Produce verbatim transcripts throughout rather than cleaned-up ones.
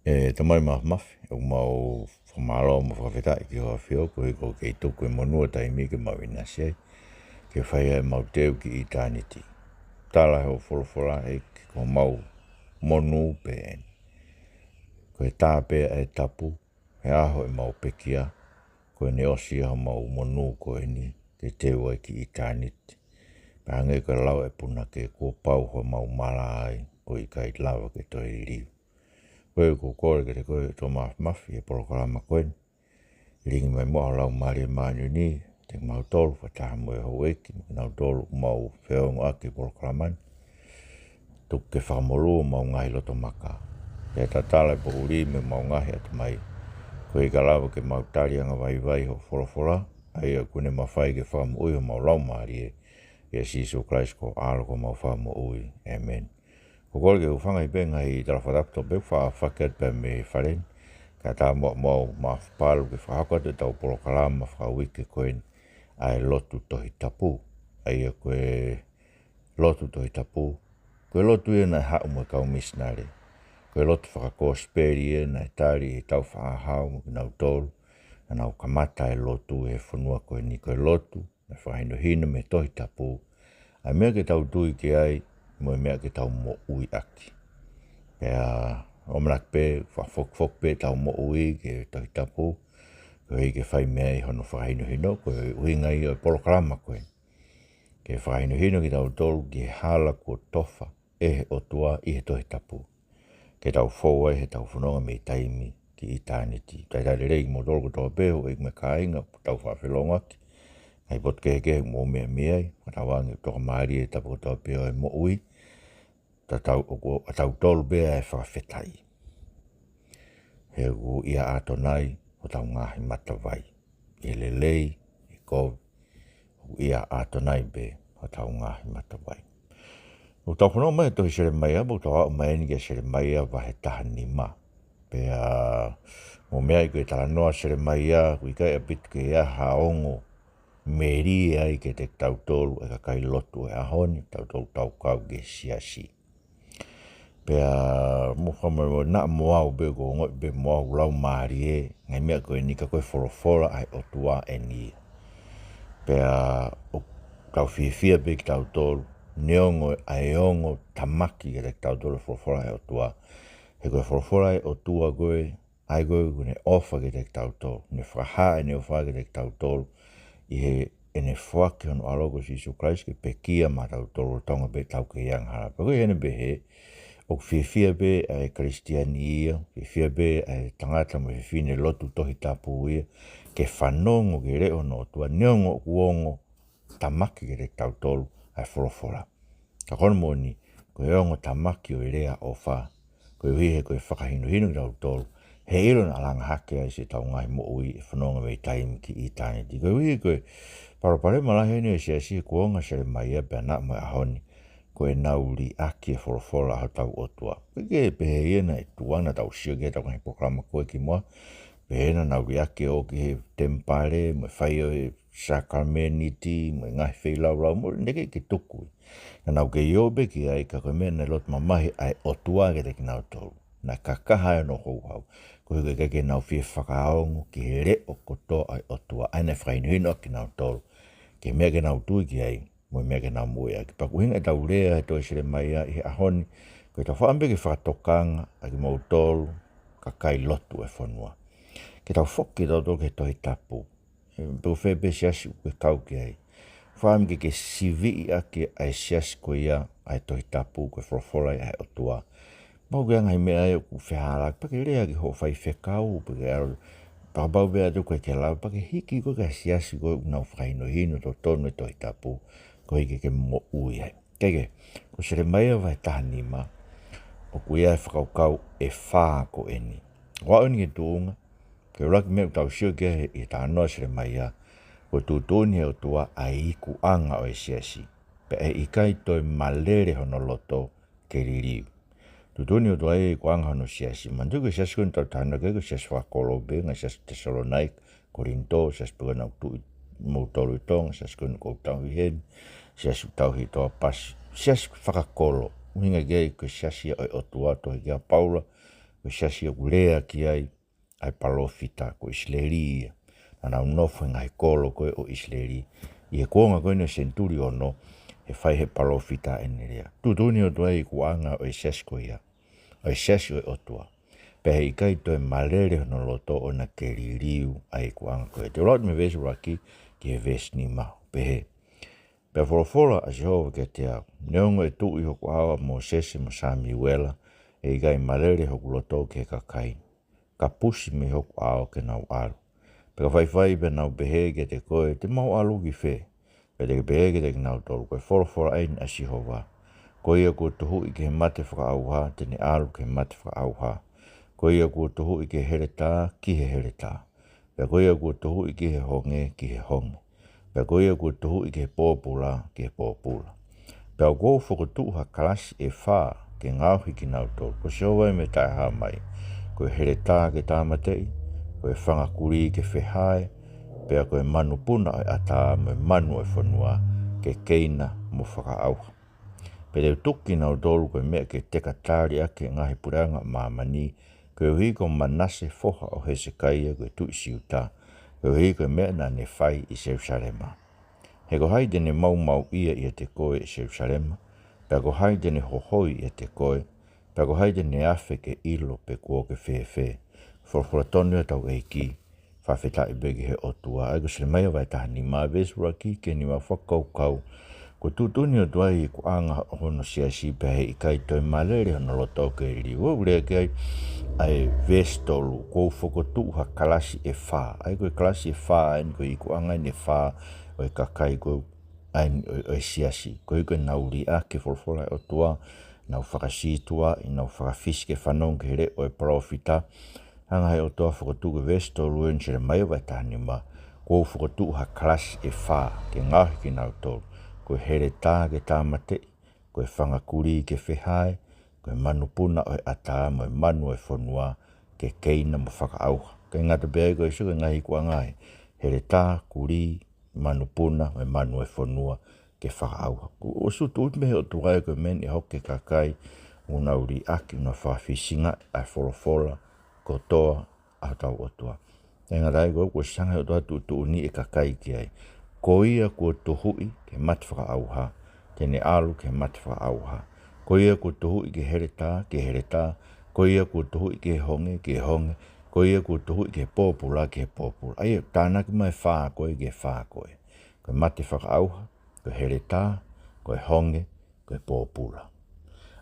ʻE Tamai Māfimafi, ʻoku mau fakamālō mo fakafetaʻi ki hoʻo ʻAfio, koeʻuhi ko e kei tuku e monū ʻo e taimi ke mau ʻinasi ai, ke fai ai ʻemau teu ki ʻitāniti. Tala ʻe hoʻo folofola, ʻEiki, ko homau monū pē eni. Ko e tā pē ʻa e tapu, he ʻaho ʻemau pekia, ko ʻene ʻosi ia homau monū ko eni, ke teu ai ki ʻitāniti. Pea hangē ko e lau ʻa e punake, kuo pau homau mala ai, ʻo ʻikai lava ke toe liliu. Ko ia ʻoku ou kole kiate koe ʻOtua Māfimafi ʻi he polokalama ko eni. Lilingi mai muʻa ho Laumālie Māʻoniʻoni kiate kimautolu, fakataha mo e houʻeiki, mo kinautolu ʻoku mau feongoʻaki he polokalama ni. Tuku ke fakamolū homau ngaahi loto maka. Pea tatala e poʻuli mei homau ngaahi ʻatamai. Koeʻuhi ka lava ke mau tali angavaivai hoʻo folofola, ʻa ia ʻoku ne mafai ke fakamoʻui homau laumālie, ʻia Sīsū Kalaisi ko ho ʻAlo ko homau Fakamoʻui. ʻĒmeni. ʻOku ou kole ke u hūfanga ʻi he ngaahi tala fakatapu kotoa pē, fakafeʻiloaki atu pē mei he fale ni. Kae ʻatā muʻa mo au Mafapalu ke fakahoko atu ʻetau polokalama fakauike ko eni, ʻa e lotu Tohi Tapu. ʻA ia ko e lotu Tohi Tapu, ko e lotu ia naʻe haʻu mo e kau misinale. Ko e lotu fakakosipeli ia naʻe tali ʻe Tāufaʻāhau mo kinautolu naʻa nau kamata e lotu he fonua ko eni. Ko e lotu naʻe fakahinohino mei he Tohi Tapu ʻa e meʻa ke tau tui ki ai, mo e meʻa ke tau moʻui ʻaki. Pea ʻoku ou manatu pē, fakafokifoki pē ʻetau moʻui ki he Tohi Tapu, koeʻuhi ke fai mei ai hono fakahinohino, ko e ʻuhinga ia ʻo e polokalama ko eni. Ke fakahinohino kitautolu ki he hala kuo tofa ʻe he ʻOtua ʻi he Tohi Tapu, ke tau fou ai heʻetau fononga mei taimi ki ʻitāniti. Talitali lelei kimoutolu kotoa pē, houʻeiki mo e kāinga, ʻoku tau fakafelongoaki he ngaahi potu kehekehe ʻoku mou meʻa mei ai. Fakatauange ʻoku tokamālie e tapa kotoa pē ʻo e moʻui. Tatau, ʻoku ʻatautolu pē ʻa e fakafetaʻi. He ʻoku ʻia ʻAtonai hotau ngaahi matavai. ʻI he lelei, ʻi he kovi, ʻoku ʻia ʻAtonai pē hotau ngaahi matavai. ʻOku tau fononga mai he tohi Selemaia, ʻoku tau aʻu mai eni kia Selemaia vahe taha nima. Pea ʻoku mou meaʻi ko e talanoa Selemaia, ʻoku ʻikai ʻaupito ke ʻi ai ha ongo melie ai kiate kitautolu ʻa e kakai lotu ʻo e ʻaho ni, tautolu ʻoku tau kau ki he siasi. Pea mou fakamālō naʻa mo au pē, ʻoku ou ongoʻi pē mo au laumālie, ngaahi meʻa ko eni ka ko e folofola ʻa e ʻOtua eni ia. Pea ʻoku tau fiefia pē kitautolu, neongo ʻa e ongo tamaki kiate kitautolu e folofola ʻa e ʻOtua. He ko e folofola ʻa e ʻOtua ko ē, ʻa ia ko ē ʻoku ne ʻofa kiate kitautolu, ne fakahā ʻene ʻofa kiate kitautolu, ʻi heʻene foaki hono ʻAlo ko Sīsū Kalaisi ke pekia maʻatautolu lolotonga pē ʻetau kei angahala. Pea ko ia ʻoku ne pehē, ʻoku fiefia pē ʻa e Kalisitiane ia, fiefia pē ʻa e tangata mo e fefine lotu Tohi Tapu ia, ke fanongo ki he leʻo hono ʻOtua, neongo ʻoku ongo tamaki kiate kitautolu ʻa e folofola. Ka ko hono moʻoni, ko e ongo tamaki ʻo e lea ʻofa, koeʻuhi he ko e fakahinohino kitautolu, he ʻilo naʻa langa hake ai siʻetau ngaahi moʻui ʻe fononga mei taimi ki ʻitāniti. Koeʻuhi ko e palopalema lahi eni ʻo e siasi he kuonga Selemaia pea naʻa mo e ʻaho ni, ko ʻenau liʻaki e folofola ʻa hotau ʻOtua. ʻOku ʻikai ke pehē ia naʻe tuʻu ʻa e, naʻa tau sio ki ai heʻetau ngaahi polokalama ko ē kimuʻa, pehē naʻa nau liʻaki ʻo ō ki he temipale, mo e fai ʻo e sākalamēniti, mo e ngaahi feilaulau, mo e, naʻe ʻikai ke tuku ia. Naʻa nau kei ō pē ki ai ka ko e meʻa naʻe loto mamahi ʻa e ʻOtua kiate kinautolu. Naʻe kakaha ai hono houhau. Koeʻuhi ko e ʻikai ke nau fie fakaongo ki he leʻo kotoa ʻa e ʻOtua. ʻA ia naʻe fakahinohino ʻaki kinautolu ki he meʻa ke nau tui ki ai, mo e meʻa ke nau moʻui ʻaki. Pea ko e ʻuhinga ʻetau lea he tohi Selemaia ʻi he ʻaho ni, ko ʻetau fakaʻamu pē ke fakatokanga ʻa kimoutolu kakai lotu ʻo e fonua, ke tau foki kitautolu ki he Tohi Tapu. Pe ko fē pē siasi ʻoku ke kau ki ai, fakaʻamu ke ke siviʻi ʻaki ʻa e siasi ko ia ʻa e Tohi Tapu, ko e folofola ia ʻa e ʻOtua. Pau ke ʻi ai ha ngaahi meʻa ia ʻoku fehālaaki, pea ke lea ki hoʻo faifekau, pea ke ʻalu, pea kapau pē ʻe ʻi ai ha meʻa ʻoku ʻikai ke lava, pea ke hiki koe ki he siasi ko ē ʻoku nau fakahinohino totonu e Tohi Tapu, koeʻuhi ke ke moʻui ai. Kae kehe, ko Selemaia vahe taha nima, ʻoku ʻi ai e fakakaukau ʻe fā ko eni. ʻOku aʻu eni ki he tuʻunga, ko e ʻuluaki meʻa ʻoku tau sio ki ai he, he talanoa Selemaia, ko e tuʻutuʻuni ʻe he ʻOtua ʻa e ikuʻanga ʻo e siasi. Pea ʻe ʻikai toe malele hono loto ke liliu. Tuʻutuʻuni ʻe he ʻOtua ʻa e ikuʻanga hono siasi. Manatuʻi ko e siasi ko eni ʻoku tau talanoa ki ai ko e siasi fakakolo pē, ngaahi siasi Tesalonaika, Kolinitō, siasi pē ko ē naʻa ku tuʻu ai ʻi Tonga, siasi ko eni ʻoku ou tauhi heni, siasi ʻoku tauhi ʻi Toapasi, siasi fakakolo. ʻUhinga ki ai ko e siasi ʻo e ʻOtua, tohi kia Paula, ko e siasi ʻoku lea ki ai ʻa e palōfita ko ʻIsileli ia. Naʻa nau nofo he ngaahi kolo ko ē ʻo ʻIsileli ʻi he kuonga ko eni ʻo e senituli ono, he fai he palōfita ʻene lea. Tuʻutuʻuni ʻOtua ʻa e ikuʻanga ʻo e siasi ko ia, ʻo e siasi ʻo e ʻOtua, pea heʻikai toe malele hono loto ʻo na ke liliu ʻa e ikuʻanga ko ia. Te u lau atu mei he veesi ʻuluaki ki he veesi nima, pehē: Pea folofola ʻa Sihova kiate au, Neongo ʻe tuʻu ʻi hoku ʻao ʻa Mōsese mo Samiuela, ʻe ʻikai malele hoku loto ki he kakai ni, kapusi mei hoku ʻao ke nau ʻalu. Pea ka faifai pea nau pehē kiate koe, Te mau ʻalu ki fē? Pea te ke pehē kiate kinautolu, Ko e folofola eni ʻa Sihova: Ko ia kuo tuhuʻi ki he mate fakaʻauha, te ne ʻalu ki he mate fakaʻauha. Ko ia kuo tuhuʻi ki he heletā, ki he heletā. Pea ko ia kuo tuhuʻi ki he honge, ki he honge. Pea ko ia kuo tuhuʻi ki he pōpula, ki he pōpula. Pea ʻoku ou fokotuʻu ha kalasi ʻe fā ke ngaohi kinautolu. Ko Sihova ia mei Taʻehāmai. Ko e heletā ke tāmateʻi, ko e fanga kulī ke fehae, pea ko e manupuna ʻo e ʻatā mo e manu ʻo e fonua ke keina mo fakaʻauha. Pea te u tuku kinautolu ko e meʻa ke teka tali ʻaki e ngaahi puleʻanga ʻo māmani, koeʻuhi ko Manase foha ʻo Hesekaia ko e tuʻi Siuta, koeʻuhi ko e meʻa naʻa ne fai ʻi Selusalema. He ko hai te ne maumauʻia ʻiate koe, ʻe Selusalema? Pea ko hai te ne hohoi ʻiate koe? Pea ko hai te ne afe ke ʻilo pe kuo ke fēfē? Folofola tonu ia ʻa hotau ʻEiki. Fakafetaʻi pē ki he ʻOtua. ʻA ia ko Selemaia vahe taha nima, veesi ʻuluaki ki he nima, fakakaukau. Ko e tuʻutuʻuni ʻOtua ʻa e ikuʻanga ʻo hono siasi, pea heʻikai toe malele hono loto ke liliu. ʻOku lea ki ai ʻa e veesi tolu, ʻOku ou fokotuʻu ha kalasi ʻe fā. ʻA ia ko e kalasi ʻe fā eni, ko e ikuʻanga eni ʻe fā ʻo e kakai ko ē ʻa eni ʻo, ʻo e siasi. Koeʻuhi ko ʻenau liʻaki e folofola ʻa e ʻOtua, nau fakasītuʻaʻi, nau fakafisi ke fanongo ki he leʻo ʻo e palōfita. Hanga ʻe he ʻOtua ʻo fokotuʻu, ko e veesi tolu eni Selemaia vahe taha nima, ʻOku ou fokotuʻu ha kalasi ʻe fā ke ngaohi kinautolu. Ko e heletā ke tāmateʻi, ko e fanga kulī ke fehae, ko e manupuna ʻo e ʻatā mo e manu ʻo e fonua ke keina mo fakaʻauha. ʻIkai ngata pē ai, ko e sio ki he ngaahi ikuʻanga ē: heletā, kulī, manupuna mo e manu ʻo e fonua ke fakaʻauha. Kuo ʻosi tuʻutuʻuni mei he ʻOtua ia ko e meʻa eni ʻe hoko ki he kakai ʻoku nau liʻaki, ʻoku nau fakafisingaʻi ʻa e folofola kotoa ʻa hotau ʻOtua. ʻIkai ngata ai, ko ē kuo ʻosi hanga ʻe he ʻOtua ʻo tuʻutuʻuni e kakai ki ai. Ko ia kuo tuhuʻi ki he mate fakaʻauha, te ne ʻalu ki he mate fakaʻauha. Ko ia kuo tuhuʻi ki he heletā, ki he heletā. Ko ia kuo tuhuʻi ki he honge, ki he honge. Ko ia kuo tuhuʻi ki he pōpula, ki he pōpula. ʻA ia, tānaki mai e fā ko ē ki he fā ko ē. Ko e mate fakaʻauha, ko e heletā, ko e honge, ko e pōpula.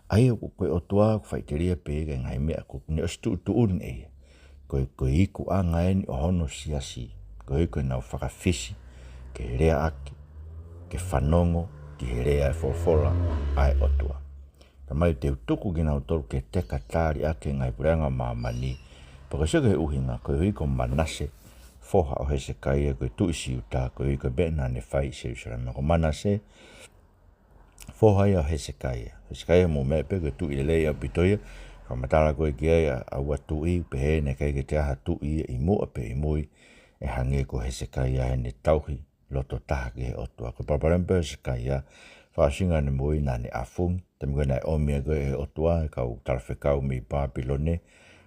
ʻA ia ko, ko e ʻOtua ʻoku faʻiteliha pē ki he ngaahi meʻa kuo ne ʻosi tuʻutuʻuni ʻe ia. Ko e, ko e ikuʻanga eni ʻo hono siasi, koeʻuhi ko ʻenau fakafisi ke leaʻaki, ke fanongo ki he lea ʻo e folofola ʻa e ʻOtua. Tamai, te u tuku kinautolu ke teka tali ʻaki e ngaahi puleʻanga ʻo māmani. Pea ko e sio ki he ʻuhinga, koeʻuhi ko Manase foha ʻo Hesekaia ko e tuʻi Siuta, koeʻuhi ko e meʻa naʻa ne fai ʻi Selusalema. Ko Manase foha ia ʻo Hesekaia. Hesekaia, mou meaʻi pē ko e tuʻi lelei ʻaupito ia. Fakamatala ko ē ki ai ʻa, ʻa e ua tuʻi, pehē naʻe ʻikai ke toe ʻi ai ha tuʻi ia ʻi muʻa pe ʻi mui ʻe hangē ko Hesekaia heʻene tauhi loto taha ki he ʻOtua. Ko e palopalema pē ʻo Hesekaia, fakaʻosinga ʻene moʻui naʻa ne ʻafungi. Taimi ko ē naʻe ʻomi ai ko ē ʻe he ʻOtua e kau talafekau mei Pāpilone,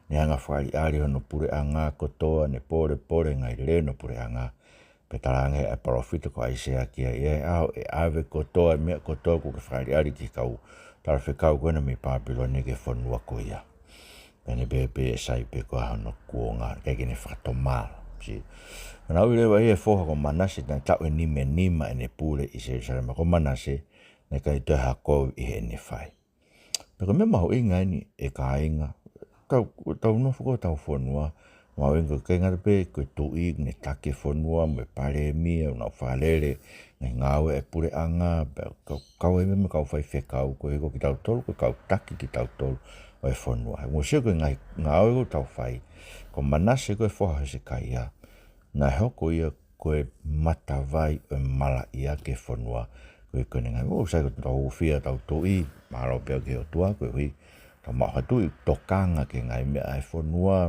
ne hanga ʻo fakaʻaliʻali hono puleʻanga kotoa, ne pōlepole e ngaahi lelei hono puleʻanga. Pea talaange ʻe he palōfita ko ʻAisea ki ai, ʻi he ʻaho ʻe ʻave kotoa e meʻa kotoa kuo ke fakaʻaliʻali ki he kau talafekau ko ena mei Pāpilone ki he fonua ko ia. Pea ne pehē pē ʻe sai pē ko ia hono kuonga, ʻikai ke ne fakatomala. Sio. Naʻa nau ʻilo leva ʻe he foha ko Manase naʻe taʻu ʻe nima nima ʻene pule ʻi Selusalema. Ko Manase, naʻe ʻikai toe ha kovi ʻi heʻene fai. Pea ko e meʻa mahuʻinga eni ē kāinga, tau, tau nofo ko ē hotau fonua, mahuʻinga ko e ʻikai ngata pē ko e tuʻi ne taki e fonua mo e palēmia, ʻoku nau fakalele e ngaahi ngāue ʻa e puleʻanga, pea kau, kau ai mo e kau faifekau, koeʻuhi ko kitautolu ko e kau taki kitautolu ʻo e fonua. He mou sio ko e ngaahi ngāue ʻoku tau fai, ko Manase ko e foha ʻo Hesekaia, naʻe hoko ia ko e matavai ʻo e malaʻia ki he fonua. Koeʻuhi ko ʻene ngāue, ʻoku sai ko ʻetau hūfia hotau tuʻi, mālō pē ki he ʻOtua, koeʻuhi tau maʻu ha tuʻi ʻoku tokanga ki he ngaahi meʻa ʻa e fonua,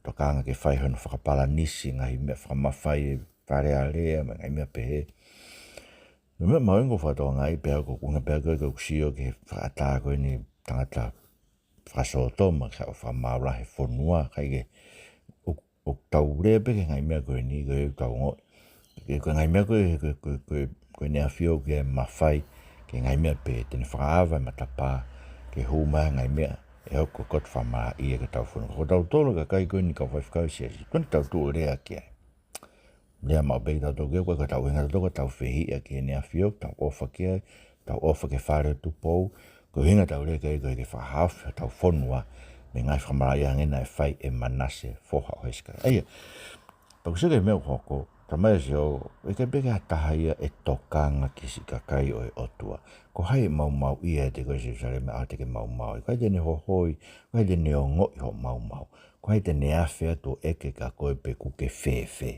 tokanga ke fai hono fakapalanisi e ngaahi meʻa fakamafai ʻa e Fale Alea mo e ngaahi meʻa pehē. Ko e meʻa mahuʻinga ʻoku ou fakatokangaʻi pē au, ko e ʻuhinga pē ko ē ʻoku ou sio ki he fakaʻatā ko eni e tangata fakasōtoma, ke haʻu ʻo fakamaau lahi e fonua, kae kehe, ʻoku, ʻoku tau lea pē ki he ngaahi meʻa ko eni, ko e tau ongoʻi. Ke, ko e ngaahi meʻa ko e, ko e, ko e, ko e, ko e ʻEne ʻAfio ke mafai, ki he ngaahi meʻa pē, te ne fakaava e matapā, ke hū mai e ngaahi meʻa, ʻe hoko ko e koto fakamalaʻia ki hotau fonua. Ko tautolu e kakai ko eni kau faifekau siasi, ko eni tau tuʻu lea ki ai. Lea maʻu pē kitautolu ki ai, ko e ka tau hinga tautolu ka tau fehiʻa ki heʻene ʻAfio, tau ʻofa ki ai, tau ʻofa ki he Fale ʻo Tupou, ko e hinga tau lea ki ai ko e ke fakahaofi hotau fonua, mei he ngaahi fakamalaʻia hangē naʻe fai ʻe Manase, foha ʻo Hesekaia. ʻA ia, pea ʻoku sio ki he meʻa ʻoku hoko, talamai ʻe Sihova, ʻikai pē ke ʻi ai ha taha ia ʻe tokanga ki siʻi kakai ʻo e ʻOtua. Ko hai ʻe maumauʻia ʻiate koe Selusalema, ʻaho te ke maumau ai? Ko hai te ne hohoi, ko hai te ne ongoʻi hoʻo maumau? Ko hai te ne afe atu ʻo ʻeke kia koe pe ʻoku ke fēfē?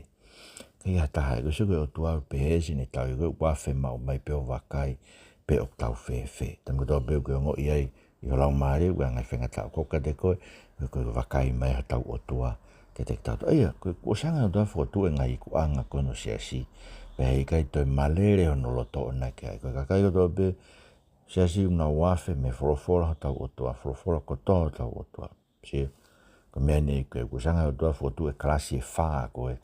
ʻIkai ha taha, ʻoku sio ki he ʻOtua ʻoku pehē siʻene tauhi koe, ʻoku afe maʻu mai pē ʻo vakai pe ʻoku tau fēfē. Taimi kotoa pē ʻoku ke ongoʻi ai ʻi ho laumālie ʻoku ʻi ai e ngaahi faingataʻa ʻoku hoko kiate koe, ko e, ko e vakai mai hotau ʻOtua kiate kitautolu. ʻA ia, ko e, kuo ʻosi hanga ʻe he ʻOtua ʻo fokotuʻu e ngaahi ikuʻanga ko hono siasi, pea heʻikai toe malele hono loto ʻoʻona ki ai. Ko e kakai kotoa pē siasi ʻoku nau afe mei he folofola hotau ʻOtua, folofola kotoa hotau ʻOtua. Sio, ko e meʻa eni ko e, kuo ʻosi hanga ʻe he ʻOtua ʻo fokotuʻu e kalasi ʻe fā ko ē,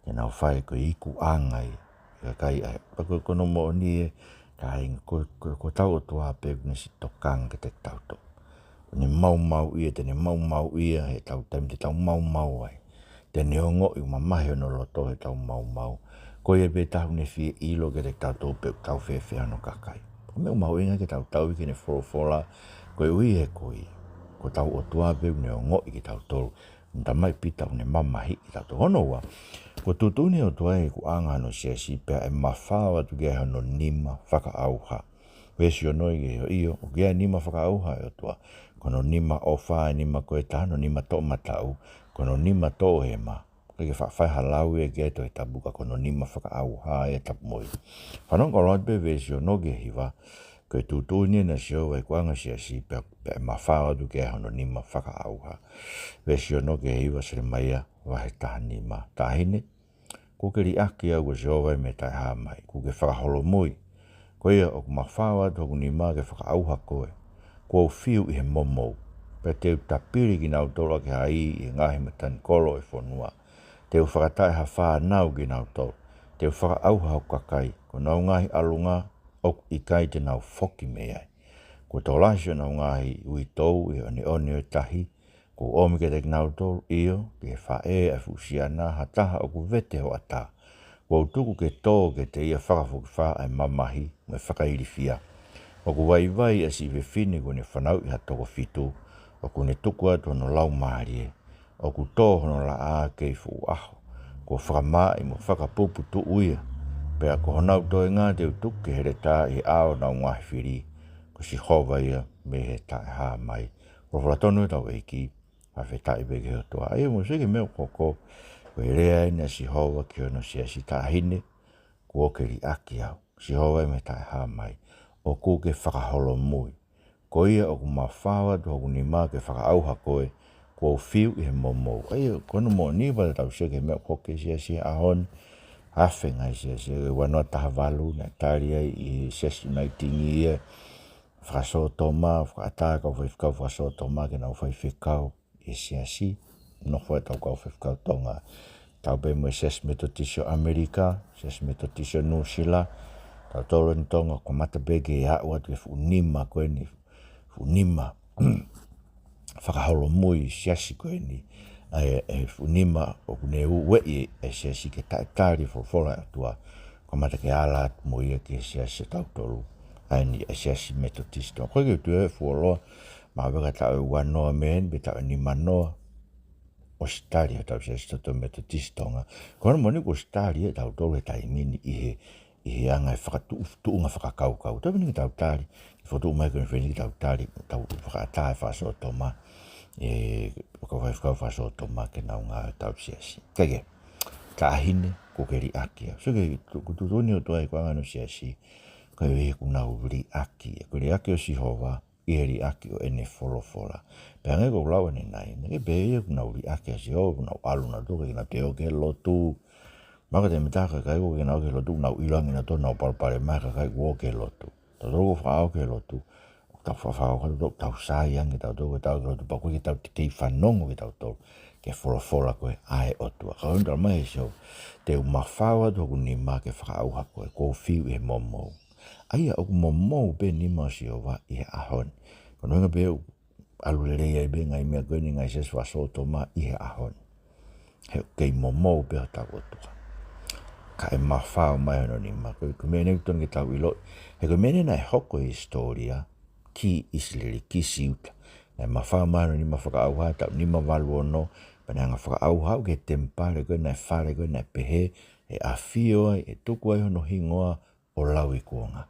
te nau fai ko e ikuʻanga ia ʻa e kakai ʻa e. Pea ko e, ko hono moʻoni ē, kāinga, ko, ko, ko hotau ʻOtua pē ʻoku ne siʻi tokanga kiate kitautolu. ʻOku ne maumauʻia, te ne maumauʻia heʻetau taimi te tau maumau ai. Te ne ongoʻi ʻoku mamahi hono loto heʻetau maumau. Ko ia pē taha ʻoku ne fie ʻilo kiate kitautolu pe ʻoku tau fēfē ʻi hono kakai. Ko e meʻa ʻoku mahuʻinga ke tau tauhi ki heʻene folofola, koeʻuhi he ko ia, ko hotau ʻOtua pē ʻoku ne ongoʻi kitautolu. Talamai ʻe Pita ʻoku ne mamahiʻi kitautolu. Hono ua, kuo tuʻutuʻuni ʻe he ʻOtua e ikuʻanga hono siasi pea ʻe mafao atu ki ai hono nima fakaʻauha. Veesi ono, ʻio, ʻio, ʻoku ʻi ai e nima fakaʻauha ʻa e ʻOtua. Ko hono nima ʻofa ʻa e nima ko ē taha, hono nima toʻomataʻu, ko hono nima toʻohema. ʻIkai ke faʻa fai ha lau ia ki ai ʻi he Tohi Tapu ka ko hono nima fakaʻauha ia tapu mo ia. Fanongo kau lau atu pē veesi ono ki he hiva, ko e tuʻutuʻuni eni ʻa Sihova e ikuʻanga siasi pea, pea ʻe mafao atu ki ai hono nima fakaʻauha. Veesi ono ki he hiva, Selemaia vahe taha nima. Taʻahine, kuo ke liʻaki au, ko Sihova ia mei he Taʻehāmai, kuo ke fakaholomui. Ko ia ʻoku mafao atu hoku nima ke fakaʻauha koe. Kuo u fiu ʻi he momou. Pea te u tapili kinautolu ʻaki ha ī ʻi he ngaahi matanikolo ʻo e fonua. Te u fakataʻe ha fānau kinautolu. Te u fakaʻauha hoku kakai. Ko honau ngaahi ʻalunga ʻoku ʻikai te nau foki mei ai. Kuo tokolahi siʻonau ngaahi uitou ʻi he ʻoneʻone ʻo e tahi. Kuo u ʻomi kiate kinautolu, ʻio, ki he faʻē ʻa e fuʻu siana, ha taha ʻoku vete hoʻatā. Kuo u tuku ke tō kiate ia fakafokifā ʻa e mamahi mo e fakailifia. ʻOku vaivai ʻa siʻi fefine kuo ne fanauʻi ha toko fitu. ʻOku ne tuku atu hono laumālie. ʻOku tō hono laʻā kei fuʻu ʻaho. Kuo fakamaaʻi mo fakapuputuʻu ia. Pea ko honau toenga te u tuku ke heletā ʻi he ʻao honau ngaahi fili. Ko Sihova ia mei he Taʻehāmai. Folofola tonu ʻetau ʻEiki, fakafetaʻi pē ki he ʻOtua. ʻA ia, mou sio ki he meʻa ʻoku hoko, ko e lea eni ʻa Sihova ki hono siasi, taʻahine, kuo ke liʻaki au. Sihova ia mei he Taʻehāmai, ʻoku ke fakaholomui. Ko ia ʻoku mafao atu hoku nima ke fakaʻauha koe, kuo u fiu ʻi he momou. ʻA ia, ko hono moʻoni pea tau sio ki he meʻa ʻoku hoko ki he siasi he ʻaho ni, afe ngaahi siasi, ʻa e ua noa taha valu naʻe tali ai ʻe he Siasi Uniting ia, fakasōtoma, fakaʻatā e kau faifekau fakasōtoma ke nau faifekau ʻi he siasi, nofo ai ʻetau kau faifekau Tonga. Tau pē mo e Siasi Metotisi ʻo ʻAmelika, Siasi Metotisi ʻo Nuʻusila, tautolu eni Tonga, kamata pē ke aʻu atu ki he fuʻu nima ko eni, fuʻu nima fakaholomui siasi ko eni, ʻa e, e fuʻu nima ʻoku ne ueʻi e siasi ke taʻetali e folofola ʻa e ʻOtua, kamata ke ala atu mo ia ki he siasi ʻatautolu, ʻa eni e Siasi Metotisi Tonga. ʻOku ʻikai ke u tui au ʻe fuoloa, mahalo pē ka taʻu ʻe ua noa mei heni, pe taʻu ʻe nima noa, ʻosi tali hotau siasi ʻatautolu Metotisi Tonga. Ko hono moʻoni kuo ʻosi tali ʻe tautolu he taimi ni ʻi he, ʻi he anga e fakatuʻu, tuʻunga fakakaukau. Taimi ni ke tau tali, ke fokotuʻu mai e konifelenisi ke tau tali, tau fakaʻatā e fakasōtoma, e, kau faifekau fakasōtoma ke nau ngāue ʻi hotau siasi. Kae kehe, taʻahine, kuo ke liʻaki au. Sio ki he, kuo tuʻutuʻuni ʻe he ʻOtua e ikuʻanga hono siasi, koeʻuhi he kuo nau liʻaki. Ko e liʻaki ʻo Sihova, ʻi he liʻaki ʻo ʻene folofola. Pea hangē ko ʻeku lau ʻanenai, naʻe ʻikai pē ʻoku nau liʻaki ʻa Sihova, ʻoku nau ʻalu nautolu, ʻikai ke nau toe ō ki he lotu. Mahalo ko e taimi ʻe taha e kakai ʻoku ʻikai ke nau ō ki he lotu, nau ʻilo ange nautolu, nau palopalema e kakai ʻoku ō ki he lotu. Tautolu ʻoku fakaʻau ki he lotu, ʻoku tau fafau ka tau, tau sai ange tautolu, ko e tau ki lotu pea ʻoku ʻikai ke tau kei fanongo kitautolu ki he folofola ko ē ʻa e ʻOtua. Ka ʻoku talamai ʻe Sihova, te u mafao atu hoku nima ke fakaʻauha koe, kuo u fiu ʻi he momou. ʻA ia ʻoku momou pē nima ʻo Sihova ʻi he ʻaho ni. Ko hono ʻuhinga pē ʻoku ʻalu lelei ai pē ngaahi meʻa ko eni, ngaahi siasi fakasōtoma ʻi he ʻaho ni. He ʻoku kei momou pē hotau ʻOtua. Ka ʻe mafao mai hono nima. Ko e, ko e meʻa eni ʻoku totonu ke tau ʻiloʻi. He ko e meʻa eni naʻe hoko ʻi he hisitōlia ki ʻIsileli, ki Siuta. Naʻe mafao mai hono nima fakaʻauha, taʻu nima valu ono, pea naʻe hanga ʻo fakaʻauha ʻo aʻu ki he temipale ko ē, naʻe fale ko ē, naʻe pehē ʻe ʻafio ai, ʻe tuku ai hono hingoa ʻo lauikuonga.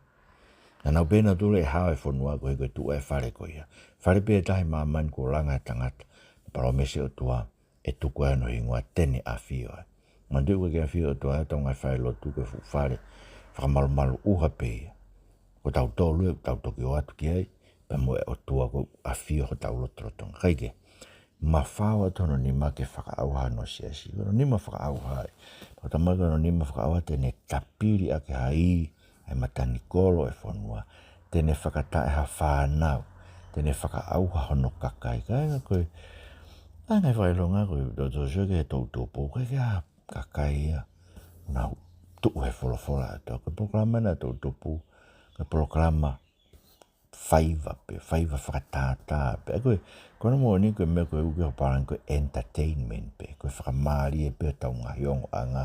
Naʻa nau pehē nautolu ʻe hao e fonua koeʻuhi ko e tuʻu ʻa e fale ko ia. Fale pē ʻe taha ʻi māmani kuo langa ʻe he tangata. Palōmesi ʻa e ʻOtua, ʻe tuku ai hono hingoa, te ne ʻafio ai. Manatuʻi ʻoku ʻikai ke ʻafio e ʻOtua ʻi hotau ngaahi falelotu, ko e fuʻu fale fakamalumalu ʻuha pē ia. Ko tautolu ē, tau toki ō atu ki ai, pea mo e ʻOtua ʻoku ʻafio ʻi hotau lotolotonga. Kae kehe, mafao atu hono nima ke fakaʻauha hono siasi. Ko hono nima fakaʻauha ē. Pea talamai ko hono nima fakaʻauha te ne tapili ʻaki ha ī ʻa e matanikolo ʻo e fonua. Te ne fakataʻe ha fānau. Te ne fakaʻauha hono kakai. Kāinga, ko e, kāinga, fakaʻilonga ko e, tau sio ki he toʻutupu, ʻoku ʻikai ke ʻi ai ha kakai ia ʻoku nau tuʻu he folofola ʻa e ʻOtua. Ko e polokalama ʻa e toʻutupu, ko e polokalama faiva pē, faiva fakatātā pē. Ko e, ko hono moʻoni ko e meʻa ko ē ʻoku ui ʻi he pālangi ko e entertainment pē, ko e fakamālie pē hotau ngaahi ongoʻanga,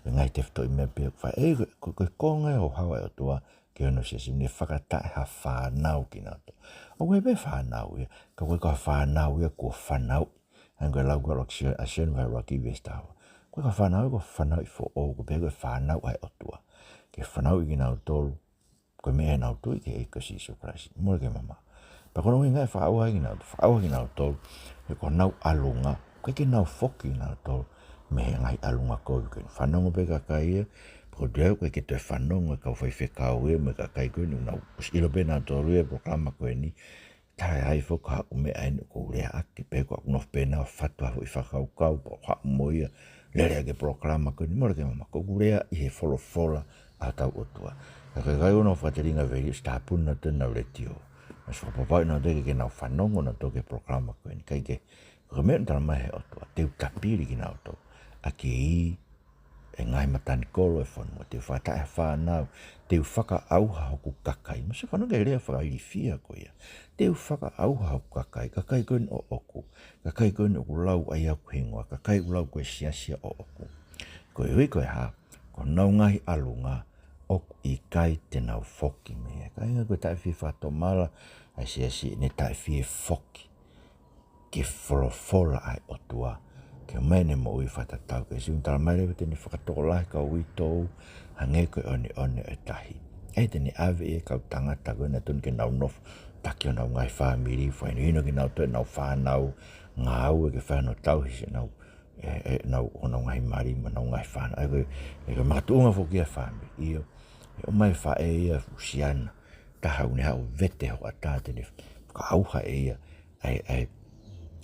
ko e ngaahi tefitoʻi meʻa pē ʻoku fai. ʻE, ko e, ko e, ko e konga ia ʻo e hao ʻa e ʻOtua ki hono siasi, ne fakataʻe ha fānau kinautolu. ʻOku ʻi ai pē fānau ia, ka ʻoku ʻikai ko ha fānau ia kuo fanauʻi. Hangē ko e lau ko ē ʻa Sione, ʻa Sione vahe ʻuluaki veesi taha ua. ʻOku ʻikai ko ha fānau ia kuo fanauʻi foʻou, ko e pehē ko e fānau ʻa e ʻOtua. Ke fanauʻi kinautolu, ko e meʻa ʻi heʻenau tui ki he ʻEiki ko Sīsū Kalaisi. Mole ke mamaʻo. Pea ko hono ʻuhinga ia ʻe fakaʻauha ai kinautolu, fakaʻauha kinautolu, he ko honau ʻalunga, ʻoku ʻikai ke nau foki kinautolu mei he ngaahi ʻalunga kovi ko ē. Fanongo pē kakai ia, pea ko e toe ʻoku ʻikai ke toe fanongo e kau faifekau ia mo e kakai ko eni, nau ʻosi ʻilo pē nautolu ia e polokalama ko eni, taʻe ʻi ai foki ha ʻū meʻa ʻe niʻihi ʻoku ou lea ʻaki, pe ko ʻeku nofo pē ʻo fatu ha foʻi fakakaukau, pea haʻu mo ia, lele ʻaki e polokalama ko eni, mole ke mamaʻo, ko ʻeku lea ʻi he folofola ʻa hotau ʻOtua. Ka ko e kakai ʻoku nau fakatelinga veli, ʻosi tāpuni nautolu ʻenau letiō. Naʻe fakapapauʻi nautolu ke nau fanongo nautolu ki he polokalama ko eni, kae kehe, ko e meʻa ʻoku talamai ʻe he ʻOtua, te u tapili kinautolu ʻaki e ʻi ʻa e ngaahi matanikolo ʻo e fonua, te u fakataʻe ha fānau, te u fakaʻauha hoku kakai. Mou sio ki he lea fakailifia ko ia. Te u fakaʻauha hoku kakai, kakai ko eni ʻoʻoku, kakai ko eni ʻoku lau ai hoku hingoa, kakai ʻoku lau ko e siasi ʻoʻoku. Koeʻuhi ko e hā, ko honau ngaahi ʻalunga ʻoku ʻikai te nau foki mei ai. Kāinga, ko e taʻefie fakatomala ʻa e siasi, ʻene taʻefie foki ki he folofola ʻa e ʻOtua, ke ʻomai ʻene moʻui fakatatau kia Sīsū. Talamai leva te ne fakatokolahi e kau uitou hangē ko e ʻoneʻone ʻo e tahi. ʻE, te ne ʻave ʻa e kau tangata ko ē naʻe totonu ke nau nofo taki honau ngaahi fāmili, fakahinohino kinautolu ʻe heʻenau fānau ngāue ke fai hono tauhi siʻenau, ʻe, ʻenau, honau ngaahi mali mo ʻenau ngaahi fānau. ʻE, ko e, ʻe, ko e makatuʻunga foki ia e fāmili. ʻIo, ʻe ʻomai e faʻē ia, fuʻu siana taha ʻoku ne haʻu ʻo vete hoʻatā, te ne fakaʻauha ʻe ia ʻa e, ʻa e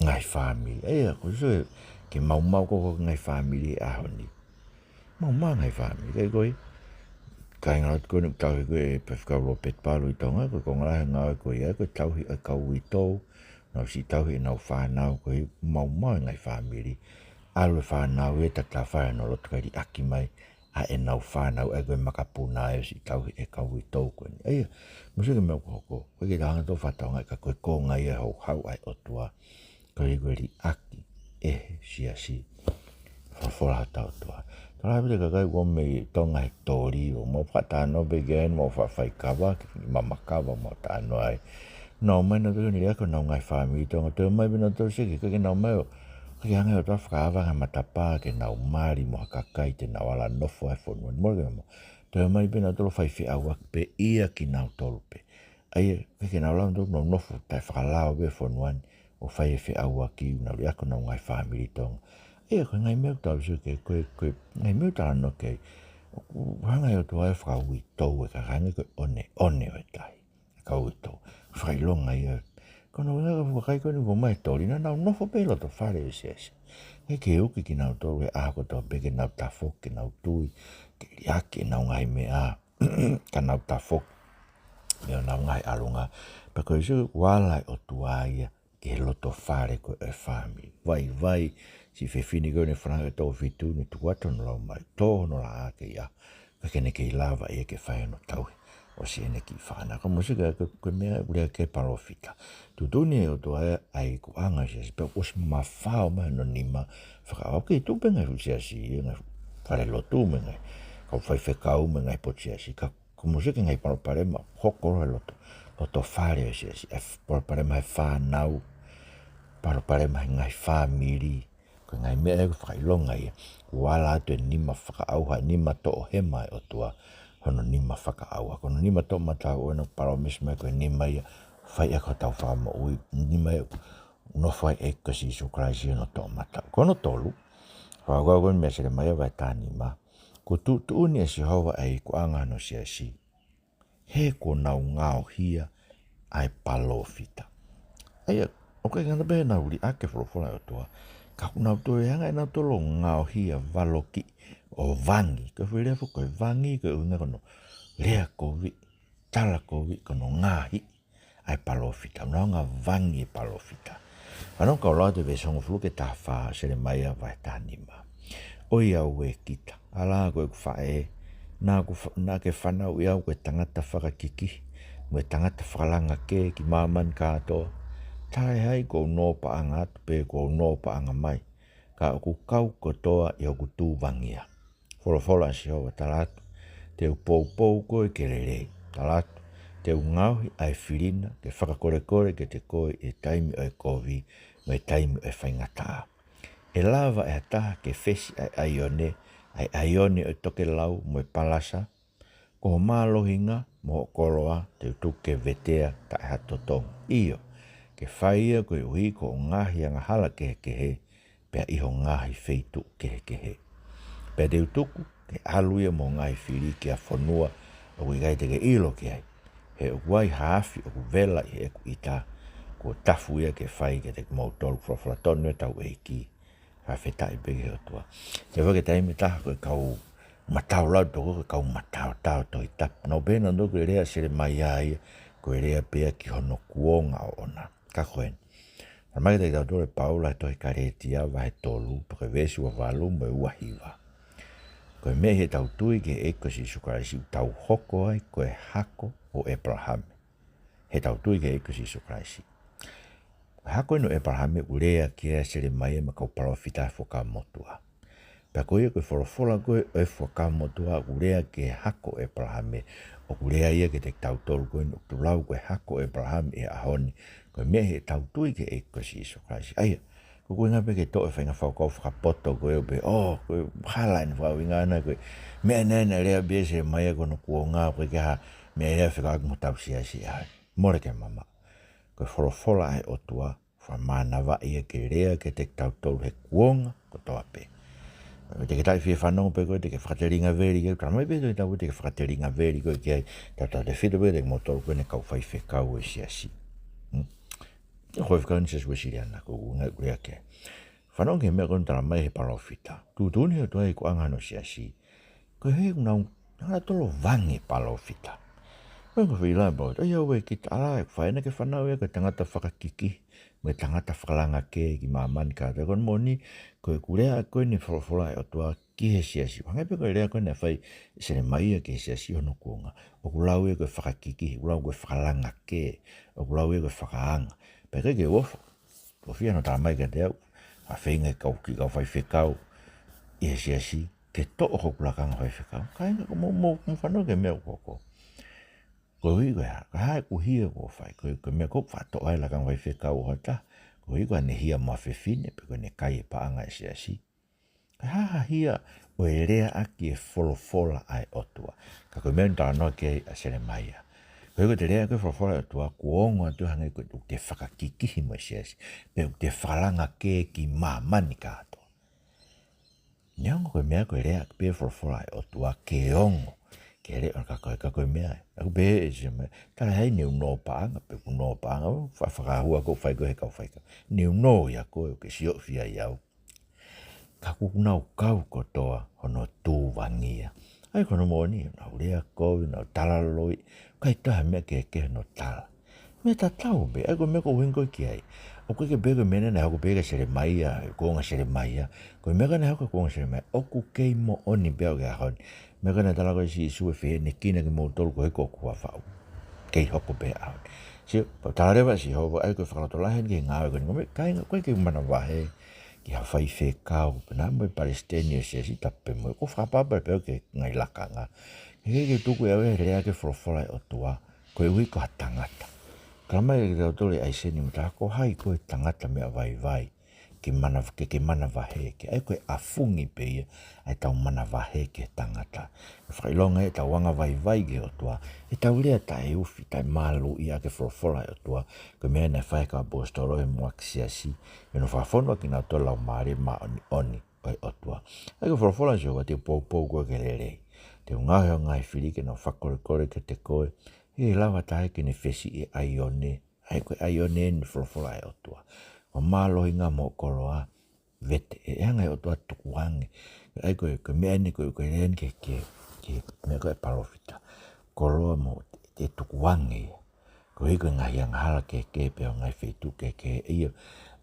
ngaahi fāmili. ʻA ia, ko e sio ki he maumau ko ē ʻa e ngaahi fāmili he ʻaho ni. Maumau e ngaahi fāmili, ʻikai ko ia? Kāinga, ʻoku tau tui ko ē ʻoku tauhi ko ē ʻe Faifekau Lopeti Palu ʻi Tonga, ko e konga lahi e ngāue ko ia, ko e tauhi ʻo e kau uitou, nau siʻi tauhi ʻenau fānau, koeʻuhi maumau e ngaahi fāmili. ʻAlu e fānau ia ʻo tatafai hono loto kae liʻaki mai ʻa ʻenau fānau, ʻa ia ko e makapuna ia ʻosi tauhi ʻe he kau uitou ko eni. ʻA ia, mou sio ki he meʻa ʻoku hoko, ʻoku ʻikai ke tau hanga ʻo fakatokangaʻi, ka ko e konga ia e houhau ʻa e ʻOtua, koeʻuhi ko e liʻaki ʻe he siasi e folofola ʻa hotau ʻOtua. Tala pē ki he kakai ʻoku ʻomai mei Tonga he toli, ʻoku mau fakatalanoa pē ki ai, mau faʻa fai kava, ki he mamakava, mau talanoa ai. Nau ō mai nautolu ʻo liʻaki honau ngaahi fāmili ʻi Tonga, toe ō mai pē nautolu ʻo sio ki he ʻikai ke nau ō mai ʻo, ʻikai ke hanga ʻe he ʻOtua ʻo fakaava ha matapā ke nau mali mo ha kakai te nau ala nofo ai he fonua ni, mole ke mamaʻo. Toe ō mai pē nautolu ʻo fai feʻauaki pē ia kinautolu pē. ʻA ia, ʻikai ke nau lava nautolu ʻo nau nofo taʻefakalao pē he fonua ni ʻo fai e feʻauaki, ʻo nau liʻaki honau ngaahi fāmili ʻi Tonga. ʻA ia, ko e ngaahi meʻa ʻoku tau sio ki ai, ko e, ko e ngaahi meʻa ʻoku talanoa ki ai, ʻoku hanga ʻe he ʻOtua ʻo fakauitou e kakai, hangē ko e ʻoneʻone ʻo e tahi. Kau uitou. Fakaʻilonga ia. Ko hono ʻuhinga ko e fuʻu kakai ko eni ʻoku ō mai he toli, naʻa nau nofo pē ʻi loto fale ʻo e siasi. ʻIkai ke uki kinautolu he ʻaho kotoa pē ke nau tafoki, ke nau tui, ke liʻaki ʻenau ngaahi meʻa, ka nau tafoki mei honau ngaahi ʻalunga. Pea ko e sio ʻoku ala ʻa e ʻOtua ia ki he loto fale ko ē ʻo e fāmili. Vaivai, siʻi fefine ko ē naʻe fanongo ki he tō fitu, naʻe tuku atu hono lau mai, tō hono laʻā ki ai, ka ʻoku ʻikai ke ne kei lava ia ke fai hono tauhi ʻo siʻene kiʻi fānau. Ka mou sio ki he, ko e, ko e meʻa ʻoku lea ki ai e palōfita. Tuʻutuʻuni ʻe he ʻOtua ʻa e ikuʻanga ʻo e siasi, pea ʻosi mafao mai hono nima fakaʻauha. ʻOku kei tuʻu pē ngaahi fuʻu siasi, ngaahi falelotu mo e ngaahi kau faifekau mo e ngaahi potu siasi. Ka ko mou sio ki he ngaahi palopalema hoko ʻi he loto, loto fale ʻo e siasi, ʻa e palopalema he fānau, palopalema he ngaahi fāmili, ko e ngaahi meʻa ia ʻoku fakaʻilonga ia ʻoku ala atu e nima fakaʻauha, nima toʻohema ʻa e ʻOtua, hono nima fakaʻauha. Ko hono nima toʻomataʻu ʻoku ne palōmesi mai ko e nima ia ʻoku fai ʻaki hotau fakamoʻui, nima ia ʻoku nofo ai ʻa e ʻEiki ko Sīsū Kalaisi hono toʻomataʻu. Ko hono tolu, fakakaukau ko eni mei Selemaia vahe taha nima, kuo tuʻutuʻuni ʻe Sihova ʻa e ikuʻanga hono siasi, he kuo nau ngaohia ʻa e palōfita. ʻA ia, ʻoku ʻikai ngata pē heʻenau liʻaki e folofola ʻa e ʻOtua, ka kuo nau toe hanga ʻe nautolu ʻo ngaohi, valokiʻi, ʻo vangi. Ko e foʻi lea foki ko e vangi, ko e ʻuhinga ko hono lea kovi, tala kovi, ko hono ngaohi ʻa e palōfita, ʻo nau hanga ʻo vangi e palōfita. Fanongo kau lau atu e veesi hongofulu ki he taha fā, Selemaia vahe taha nima. ʻOiauē kita, ʻalā ko ʻeku faʻē, naʻa ku fa-, naʻa ke fanauʻi au ko e tangata fakakikihi mo e tangata fakalanga kē ki māmani kātoa. Taʻe ʻai kuo u nō paʻanga atu pe kuo u nō paʻanga mai, ka ʻoku kau kotoa ʻi hoku tūvangia. Folofola ʻa Sihova, tala atu, te u poupou koe ke lelei. Tala atu, te u ngaohi ʻa e fili na ke fakakolekole kiate koe ʻi he taimi ʻo e kovi mo e taimi ʻo e faingataʻa. ʻE lava ʻe ha taha ke fesi ʻa e ʻaione, ʻa e ʻaione ʻo e tokelau mo e palasa? Ko ho mālohinga mo hoʻo koloa te u tuku ke vetea taʻe ha totongi. ʻIo, ke fai ia koeʻuhi ko hoʻo ngaahi angahala kehekehe, pea ʻi ho ngaahi feituʻu kehekehe. Pea te u tuku ke ʻalu ia mo hono ngaahi fili ki ha fonua ʻoku ʻikai te ke ʻilo ki ai. He ʻoku ai ha afi ʻoku vela ʻi heʻeku ʻita, kuo tafu ia ke fai kiate kimoutolu. Folofola tonu ʻa hotau ʻEiki. Fakafetaʻi pē ki he ʻOtua. Te u fai e taimi ʻe taha ko e kau mataolau toko, ko e kau mataotao Tohi Tapu. Nau pehē nautolu ko e lea ʻa Selemaia ia, ko e lea pē ia ki hono kuonga ʻoʻona. Ka ko eni, talamai kiate kitautolu ʻe Paula he tohi Kalētia vahe tolu, pea ko e veesi ua valu mo e ua hiva. Ko e meʻa ʻi heʻetau tui ki he ʻEiki ko Sīsū Kalaisi, ʻoku tau hoko ai ko e hako ʻo ʻEpalahame. Heʻetau tui ki he ʻEiki ko Sīsū Kalaisi. Ko e hako eni ʻo ʻEpalahame ʻoku lea ki ai ʻa Selemaia mo e kau palōfita he Fuakava Motuʻa. Pea ko ia ko e folofola ko ē ʻo e Fuakava Motuʻa ʻoku lea ki he hako ʻo ʻEpalahame, ʻoku lea ia kiate kitautolu ko eni, ʻoku tau lau ko e hako ʻo ʻEpalahame he ʻaho ni, ko e meʻa ʻi heʻetau tui ki he ʻEiki ko Sīsū Kalaisi. ʻA ia, ko e ʻuhinga pē ke toʻo e faʻahinga fakakaukau fakapoto ko ē ʻo pehē, ʻō, ko e hala ʻene fakauhinga ʻana, ko e meʻa naʻe, naʻe lea pē ʻa Selemaia ko hono kuonga, ko e ʻikai ha meʻa ia ʻe fekauʻaki mo hotau siasi ʻi he ʻaho ni. Mole ke mamaʻo. Ko e folofola ʻa e ʻOtua, fakamānavaʻi ia ke lea kiate kitautolu he kuonga kotoa pē. Te ke taʻefiefanongo pē koe, te ke fakatelingaveli ki ai, talamai pē ʻe he Tohi Tapu te ke fakatelingaveli koe ki ai, tautautefito pē kiate kimoutolu ko eni kau faifekau ʻo e siasi. Hmm? Ko e faifekau ʻo e Siasi Uēsiliana, ko e ʻuhinga ʻoku lea ki ai. Fanongo ki he meʻa ko eni talamai ʻe he palōfita. Tuʻutuʻuni ʻe he ʻOtua e ikuʻanga hono siasi, koeʻuhi ʻoku nau, nau hanga ʻo vangi e palōfita. Ko e ʻuhinga ko e foʻi lea ʻa e palōfita, ʻoiauē kita, ʻalā ʻeku faʻē, naʻa ke fanauʻi au ko e tangata fakakikihi mo e tangata fakalanga kē ki māmani kātoa. Ko hono moʻoni, ko ʻeku lea ko eni, folofola ʻa e ʻOtua ki he siasi. Hangē pē ko e lea ko eni naʻe fai ʻe Selemaia ki he siasi hono kuonga. ʻOku lau ia ko e fakakikihi, ʻoku lau ko e fakalanga kē, ʻoku lau ia ko e fakaanga. Pea ʻikai ke u ofo, tofi hono talamai kiate au, ʻa e feinga ʻa e kau kiʻi kau faifekau ʻi he siasi ke toʻo hoku lakanga faifekau. Kāinga, ko e mou, mou, mou fanongo ki he meʻa ʻoku hoko. Koeʻuhi ko e hā, ko e hā ʻeku hia ʻoku ou fai, ko e, ko e meʻa ʻoku ou faʻa toʻo ai e lakanga faifekau ʻo ha taha, koeʻuhi ko ʻene hia mo ha fefine, pe ko ʻene kai e paʻanga ʻa e siasi. Ko e hā ha hia ʻo e lea ʻaki e folofola ʻa e ʻOtua? Ka ko e meʻa ʻoku talanoa ki ai ʻa Selemaia. Koeʻuhi ko ʻete lea ʻaki e folofola ʻa e ʻOtua, kuo ongo atu hangē ko ʻete fakakikihi mo e siasi, pe ʻete fakalanga kē ki māmani kātoa. Neongo ko e meʻa ko e lea ʻaki pē e folofola ʻa e ʻOtua ke ongo, ke lea ʻo ka ko e, ka ko e meʻa ē. ʻOku pehē ʻe Selemaia, tala hai ne u nō paʻanga, pe ʻoku nō paʻanga, ʻo fa-, fakahua ko e fai ko ē ʻe he kau faifekau. Ne u nō ia ko ē, ʻoku ke siofi ai au. Ka kuo nau kau kotoa hono tūvangia. ʻA ia ko hono moʻoni, nau lea kovi, nau tala loi, ʻikai toe ha meʻa kehekehe hono tala. Meʻa tatau pē, ʻa ia ko e meʻa ʻoku ou ʻuhinga ko ē ki ai. ʻOku ʻikai ke pehē ko e meʻa naʻe hoko pē kia Selemaia, kuonga Selemaia. Ko e meʻa naʻe hoko kuonga Selemaia, ʻoku kei moʻoni pē ʻo aʻu ki he ʻaho ni. Meʻa ko ē naʻe tala ko ē ʻe Sīsū ʻe fehēnekina kimoutolu koeʻuhi ko hoku huafa ʻoku kei hoko pē he ʻaho ni. Sio, pea tala leva ʻe Sihova, ʻa ia ko e fakalotolahi eni ki he ngāue ko eni, ko e meʻa, ʻikai, ʻoku ʻikai ke u manavahē ki ha faifekau, pe naʻa mo e palesiteni ʻo e siasi, tapu pē mo ia, ʻoku ou fakapapau pē au ki he ngaahi lakanga. He ʻikai ke tuku ʻe au ia ha lea ki he folofola ʻa e ʻOtua koeʻuhi ko ha tangata. Tala mai kiate kitautolu ʻe ʻAiseni mo Tala, ko hai koe tangata meʻa vaivai ke mana, ke, ke manavahē ki ai? Ko e ʻafungi pē ia ʻa ʻetau manavahē ki he tangata. Ko e fakaʻilonga ia ʻetau anga vaivai ki he ʻOtua, ʻetau lea taʻeufi, taʻemālō ia ki he folofola ʻa e ʻOtua. Ko e meʻa naʻe fai ʻe he kau ʻaposetolo he muʻaki siasi, ʻi hono fakafonu ʻaki kinautolu e Laumālie Māʻoniʻoni ʻo e ʻOtua. ʻA ia ko e folofola ʻa Sihova, te u poupou koe ke lelei. Te u ngaohi hoʻo ngaahi fili ke nau fakakolekole kiate koe. ʻE lava taha ke ne fesiʻi e ʻaione. ʻA ia ko e ʻaione eni e folofola ʻa e ʻOtua. Ko e mālohinga mo e koloa, vete, ʻe, ʻe hanga ʻe he ʻOtua ʻo tukuange. ʻA ia ko e, ko e meʻa eni ko e, ko e lea eni ki he, ki he, ki he meʻa ko ē ʻa e palōfita. Koloa mo e, ʻe tukuange ia. Koeʻuhi ko e ngaahi angahala kehekehe pea mo e ngaahi feituʻu kehekehe. ʻA ia,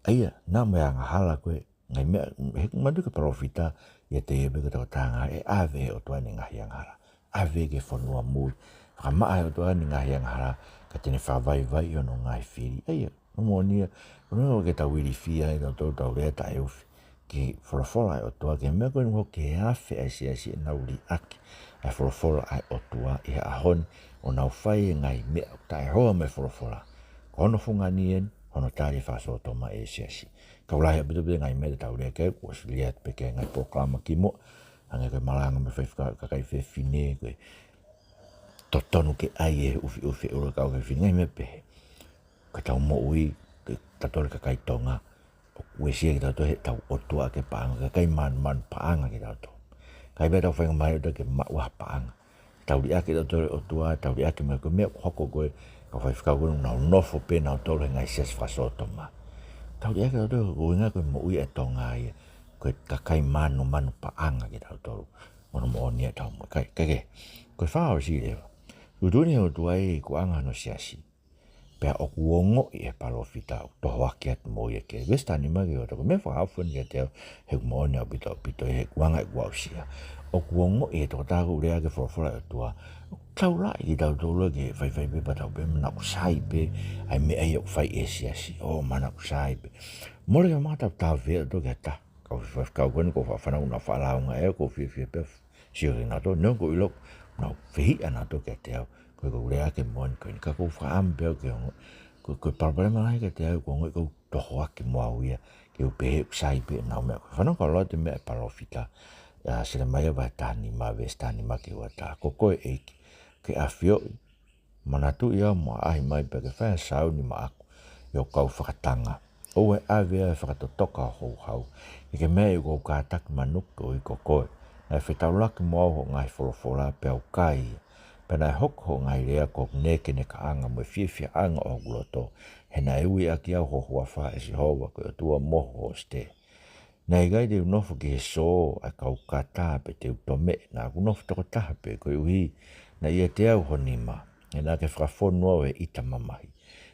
ʻa ia, naʻa mo e angahala ko ē, ngaahi meʻa, he ʻoku manatu ki he palōfita, ʻiate ia pē ko e tokotaha angahala, ʻe ʻave ʻe he ʻOtua ʻene ngaahi angahala. ʻAve ki he fonua muli. Fakamaʻa ʻe he ʻOtua ʻene ngaahi angahala, ka te ne fakavaivaiʻi hono ngaahi fili. ʻA ia, ko e moʻoni ia, ko e meʻa ke tau ilifia ai kitautolu ʻetau lea taʻeufi ki he folofola ʻa e ʻOtua, ki he meʻa ko eni ʻoku hoko, ke afe ʻa e siasi ʻenau liʻaki ʻa e folofola ʻa e ʻOtua ʻi he ʻaho ni, ʻo nau fai e ngaahi meʻa ʻoku taʻehoa mo e folofola. Ko hono fungani eni hono tali fakasōtoma ʻe he siasi. Ka ʻoku lahi ʻaupito pē ngaahi meʻa te tau lea ki ai, kuo ʻosi lea atu pē ki he ngaahi polokalama kimuʻa, hangē ko e malanga mo e faifekau kakai fefine, ko e totonu ke ʻai e ʻufiʻufi e ʻulu e kau fefine, ngaahi meʻa pehē. Ko ʻetau moʻui, ko kitautolu e kakai Tonga, ʻoku uesia kitautolu ʻe heʻetau ʻOtua ʻaki e paʻanga, kakai manumanu paʻanga kitautolu. ʻIkai pē ke tau faingamālie ʻo ke maʻu ha paʻanga. Tau liʻaki kitautolu e ʻOtua, tau liʻaki mai ko e meʻa ʻoku hoko ko ē, kau faifekau ko ē naʻa nau nofo pē nautolu he ngaahi siasi fakasōtoma. Tau liʻaki kitautolu, ko e ʻuhinga ko e moʻui ʻa e Tonga ia, ko e kakai manumanu paʻanga kitautolu. Mo hono moʻoni ia ʻetau moʻui. Kae, kae kehe, ko e fakaʻosi leva. Tuʻutuʻuni ʻe he ʻOtua ʻa e ikuʻanga hono siasi, pea ʻoku ongoʻi ʻe he palōfita ʻoku tohoaki atu mo ia ki ai. Veesi taha nima ki he ua, ko e meʻa fakaofo eni kiate au, he ʻoku moʻoni ʻaupito ʻaupito, he ʻoku anga ʻeku aʻusia. ʻOku ongoʻi ʻe he tokotaha ʻoku lea ki he folofola ʻa e ʻOtua, ʻoku taulaʻi kitautolu ki he faifai pē pea tau pehē, manaʻo sai pē ʻa e meʻa ia ʻoku fai ʻe he siasi, ʻo manaʻo sai pē. Mole ke mata tau vea to ke ta. Kau faifekau ko eni ʻoku ou fanongo naʻa nau faʻa lāunga ʻe au, ʻoku ou fiefia pē au sio kiate kinautolu, neongo ʻoku ou ʻilo naʻa nau fehiʻa nautolu kiate au, ko e ʻoku ou lea ki he moʻoni ko eni, ka ʻoku ou fakaʻamu pē au ke ongo, ko, ko e palopalema lahi kiate au, ʻoku ongoʻi ʻoku tohoaki mo au ia, ke u pehē ʻoku sai pē ʻenau meʻa. Ko e fanongo kau lau atu e meʻa ʻa e palōfita, ʻa Selemaia vahe taha nima, veesi taha nima ki he ua taha, ko koe ʻEiki, ke ʻafioʻi, manatuʻi au mo ʻaʻahi mai pea ke fai ha sauni maʻaku ʻi hoku kau fakatanga. ʻOua ʻe ʻave au ʻi he fakatotoka ʻo e houhau, ʻi he meʻa ʻoku ou kātaki manuki koeʻuhi ko koe. Naʻe fetaulaki mo au hoʻo ngaahi folofola pea u kai ia. Pea naʻe hoko hoʻo ngaahi lea ko hoku nekenekaʻanga mo e fiefiaʻanga ʻo hoku loto. He naʻe ui ʻaki au ho huafa, ʻe Sihova, ko e ʻOtua mohu ʻo Sētane. Naʻe ʻikai te u nofo ki he sō ʻa e kau kata pe te u tomeʻe, naʻa ku nofo toko taha pē, koeʻuhi naʻe ʻiate au ho nima, he naʻa ke fakafonu au ʻi he ʻita mamahi.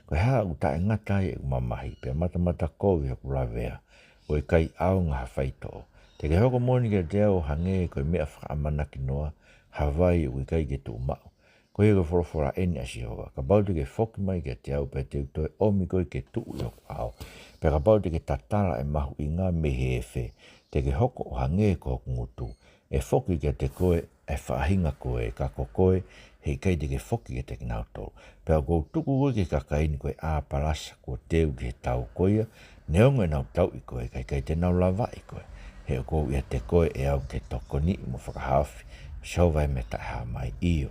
Ko e hā ʻoku taʻengata ai ʻeku mamahi, pea matamata kovi hoku lavea, ʻo ʻikai ʻaonga ha faitoʻo? Te ke hoko moʻoni kiate au ʻo hangē ko e meʻa fakaʻamanaki noa, ha vai ʻoku ʻikai ke tuʻu maʻu. Ko ia ko e folofola eni ʻa Sihova, kapau te ke foki mai kiate au, pea te u toe ʻomi koe ke tuʻu ʻi hoku ʻao. Pea kapau te ke tatala ʻa e mahuʻinga mei he efe, te ke hoko ʻo hangē ko hoku ngutu. ʻE foki kiate koe ʻa e faʻahinga ko ē, ka ko koe, he ʻikai te ke foki kiate kinautolu. Pea ʻoku ou tuku koe ki he kakai ni ko e ʻāpalasa kuo teu ki he tau ko ia, neongo ʻenau tauʻi koe, ka ʻikai te nau lavaʻi koe. He ʻoku ou ʻiate koe ʻe au ke tokoniʻi mo fakahaofi, ʻe Sihova ʻa e meʻa taʻehāmai. ʻIo,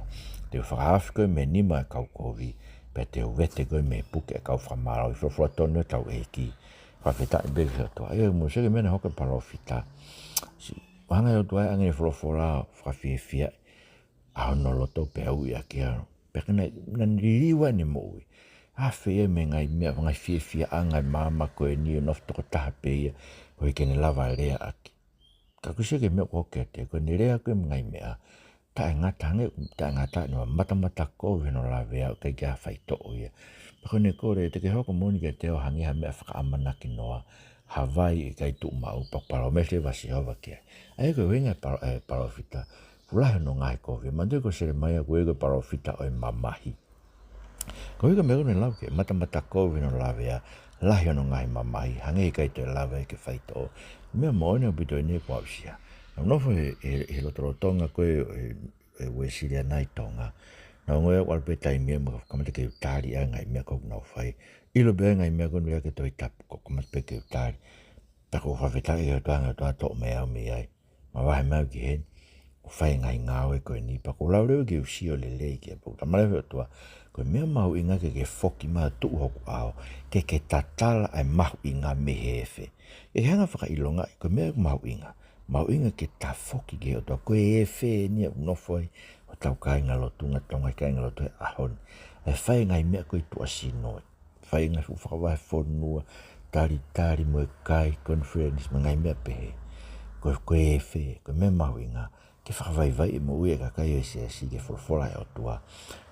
te u fakahaofi koe mei he nima ʻo e kau kovi, pea te u vete koe mei he puke ʻo e kau fakamālohi. Folofola tonu ʻetau ʻEiki. Fakafetaʻi pē ki he ʻOtua. ʻA ia, mou sio ki he meʻa naʻe hoko ki he palōfita. Sio, hanga ʻe he ʻOtua ʻo ʻoange e folofola ʻo fakafiefia ʻa hono loto pea ui ʻaki ia. Pea ka naʻe, naʻe liliu ʻene moʻui, afe ia mei he ngaahi meʻa, ngaahi fiefiaʻanga ʻo e māmani ko eni, ʻo nofo toko taha pē ia, koeʻuhi ke ne lava ʻo lea ʻaki. Ka ʻoku ou sio ki he meʻa ʻoku hoko kiate ia, ko ʻene lea ko ē mo e ngaahi meʻa taʻengata, hangē taʻengata ʻene matamata kovi hono lavea, ʻikai ke ʻi ai ha faitoʻo ia. Pea ko ʻene kole, te ke hoko moʻoni kiate au ʻo hangē ha meʻa fakaʻamanaki noa, ha vai ʻikai tuʻu maʻu, pea palōmesi leva ʻa Sihova ki ai. ʻA ia ko e ʻuhinga e palo-, e palōfita, ʻoku lahi hono ngaahi kovi. Manatuʻi ko Selemaia ʻoku ui ko e palōfita ʻo e mamahi. Ko e ʻuhinga meʻa ko ē naʻe lau ki ai, matamata kovi hono lavea, lahi hono ngaahi mamahi, hangē ʻikai toe lava ia ke faitoʻo. Meʻa moʻoni ʻaupito eni kuo aʻusia. Naʻa ku nofo he, he, he lotolotonga ko ē, he, he Uēsiliana ʻi Tonga. Naʻa ku ongoʻi ʻoku ʻalu pē taimi ia mo kamata ke u tali ʻa e ngaahi meʻa ko ē ʻoku nau fai. ʻIlo pē ʻa e ngaahi meʻa ko ē ʻoku ʻi ai ke toe tapu, ko e kamata pē ke u tali. Pea ʻoku ou fakafetaʻi ki he ʻOtua, ʻOtua toʻo mai au mei ai. Mavahe mai au ki heni, ʻo fai e ngaahi ngāue ko eni, pea ʻoku ou lau leva ke u sio lelei ki ai, pea ʻoku tala mai leva ʻe he ʻOtua, ko e meʻa mahuʻinga ke ke foki mai ʻo tuʻu hoku ʻao, ke ke tatala ʻa e mahuʻinga mei he efe. ʻE hanga fakaʻilongaʻi, ko e meʻa ʻoku mahuʻinga. Mahuʻinga ke tafoki ki he ʻOtua, ko e efe eni ʻoku nofo ai hotau kāingalotu, ngaahi Tonga kāingalotu he ʻaho ni. ʻE fai e ngaahi meʻa ko ē ʻi tuʻasino. Fai e ngaahi fuʻu fakavahefonua, talitali mo e kai, conference, mo e ngaahi meʻa pehē. Ko, ko e efe, ko e meʻa mahuʻinga, ke fakavaivaiʻi e moʻui ʻa e kakai ʻo e siasi ki he folofola ʻa e ʻOtua.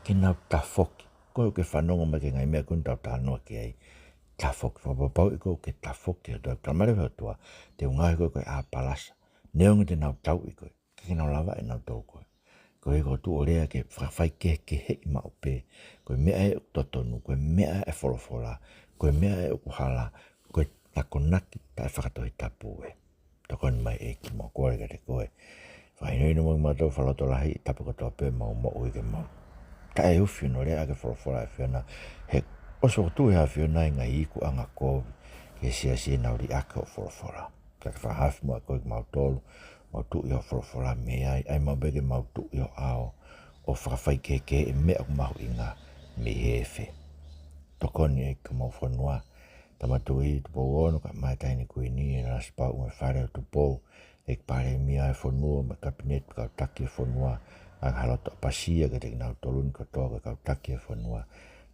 Ke nau tafoki, ko ē ʻoku ke fanongo mai ki he ngaahi meʻa ko eni ʻoku tau talanoa ki ai. Tafoki, fakapapauʻi ko ē ʻoku ke tafoki ki he ʻOtua, tala mai leva ʻe he ʻOtua, te u ngaohi koe ko e ʻāpalasa. Neongo te nau tauʻi koe, ʻikai ke nau lava ʻe nautolu koe. Ko e ʻuhi ko e tuʻu ʻo lea ke fakafaikehekeheʻi maʻu pē. Ko e meʻa ē ʻoku totonu, ko e meʻa ē ʻa e folofola, ko e meʻa ē ʻoku hala, ko e akonaki taʻefakatohitapu ē. Tokoni mai ʻEiki, mau kole kiate koe. Fakahinohino mai kimautolu fakalotolahi, tapu kotoa pē ʻemau moʻui ke mau taʻeufi hono lea ʻaki e folofola ʻa e ʻAfiona. He ʻosi ʻoku tuʻu ʻa e ʻAfiona ʻi he ngaahi ikuʻanga kovi ki he siasi ʻi heʻenau liʻaki hoʻo folofola. Ka ke fakahaofi muʻa koe kimautolu, mau tuʻu ʻi hoʻo folofola mei ai, ʻai maʻu pē ke mau tuʻu ʻi ho ʻao, ʻo fakafaikehekeheʻi e meʻa ʻoku mahuʻinga mei he efe. Tokoni ʻEiki ki homau fonua, Tama Tuʻi Tupou Ono, kae ʻumaʻā e Taʻahine Kuini, ʻEna Lasipauʻu mo e Fale ʻo Tupou, ʻEiki Palēmia ʻo e fonua, mo e Kapineti, kau taki ʻo e fonua, ʻa e ngaahi loto ʻapasia kiate kinautolu ni kotoa ko e kau taki ʻo e fonua,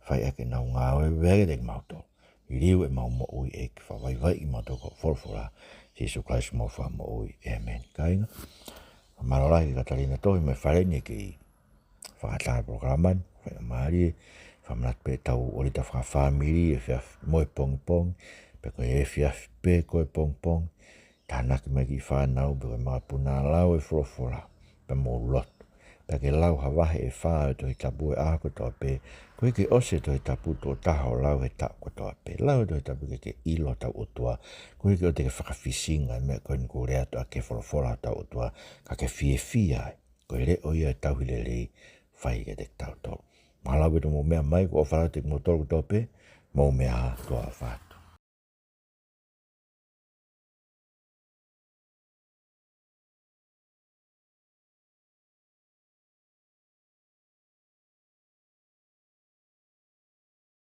fai ʻaki ʻenau ngāue, ʻuhinga kiate kimautolu. Liliu ʻemau moʻui ʻEiki, fakavaivaiʻi kimautolu ki hoʻo folofola, Sīsū Kalaisi homau Fakamoʻui. ʻĒmeni. Kāinga, mālō lahi ki he Katalina Tohi mo e fale ni ʻEiki, fakaʻatā e polokalama ni, faingamālie, fakamanatu pē ʻetau ʻōlita fakafāmili, efiafi mo e pongipongi, pe ko e efiafi pe ko e pongipongi, tānaki mai e kiʻi fānau, pe ko e makapuna, lau e folofola, pea mou lotu. Pea ke lau ha vahe ʻe fā ʻo e Tohi Tapu he ʻaho kotoa pē, koeʻuhi ke ʻosi e Tohi Tapu tuʻo taha hoʻo lau he taʻu kotoa pē. Lau e Tohi Tapu ke ke ʻilo hotau ʻOtua, koeʻuhi ke ʻoua te ke fakafisingaʻi e meʻa ko eni ʻoku lea atu ʻaki e folofola hotau ʻOtua, ka ke fiefia ai. Ko e leʻo ia ʻo e tauhi lelei, fai kiate kitautolu. Mālō ʻaupito hoʻomou meʻa mai, ʻoku ou ʻofa lahi atu kiate kimoutolu kotoa pē, mou meʻa ā, tuʻa ʻofa atu.